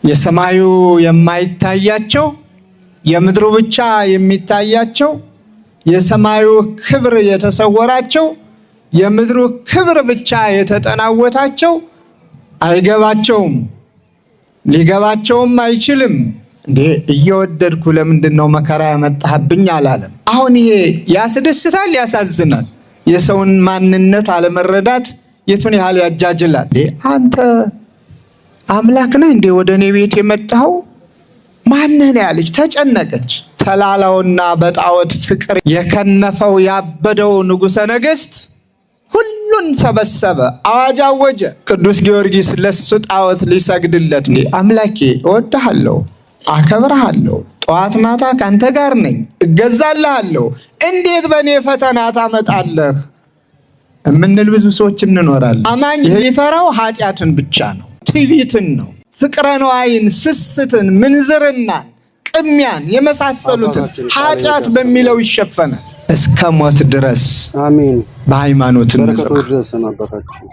የሰማዩ የማይታያቸው የምድሩ ብቻ የሚታያቸው፣ የሰማዩ ክብር የተሰወራቸው፣ የምድሩ ክብር ብቻ የተጠናወታቸው አይገባቸውም፣ ሊገባቸውም አይችልም። እንዴ እየወደድኩ ለምንድን ነው መከራ ያመጣህብኝ አላለም። አሁን ይሄ ያስደስታል፣ ያሳዝናል። የሰውን ማንነት አለመረዳት የቱን ያህል ያጃጅላል። አንተ አምላክ ነህ እንዴ ወደ እኔ ቤት የመጣኸው? ማነህ ነው ያለች። ተጨነቀች። ተላላውና በጣዖት ፍቅር የከነፈው ያበደው ንጉሠ ነገሥት ሁሉን ሰበሰበ፣ አዋጅ አወጀ። ቅዱስ ጊዮርጊስ ለሱ ጣዖት ሊሰግድለት፣ አምላኬ እወድሃለሁ፣ አከብርሃለሁ፣ ጠዋት ማታ ካንተ ጋር ነኝ፣ እገዛልሃለሁ፣ እንዴት በእኔ ፈተና ታመጣለህ? የምንል ብዙ ሰዎች እንኖራለን። አማኝ የሚፈራው ኃጢአትን ብቻ ነው፣ ትዕቢትን ነው፣ ፍቅረ ነዋይን፣ ስስትን፣ ምንዝርናን፣ ቅሚያን የመሳሰሉትን ኃጢአት በሚለው ይሸፈናል። እስከ ሞት ድረስ አሜን። በሃይማኖት በረከቱ እንጽና። ይድረሰን አባታችን።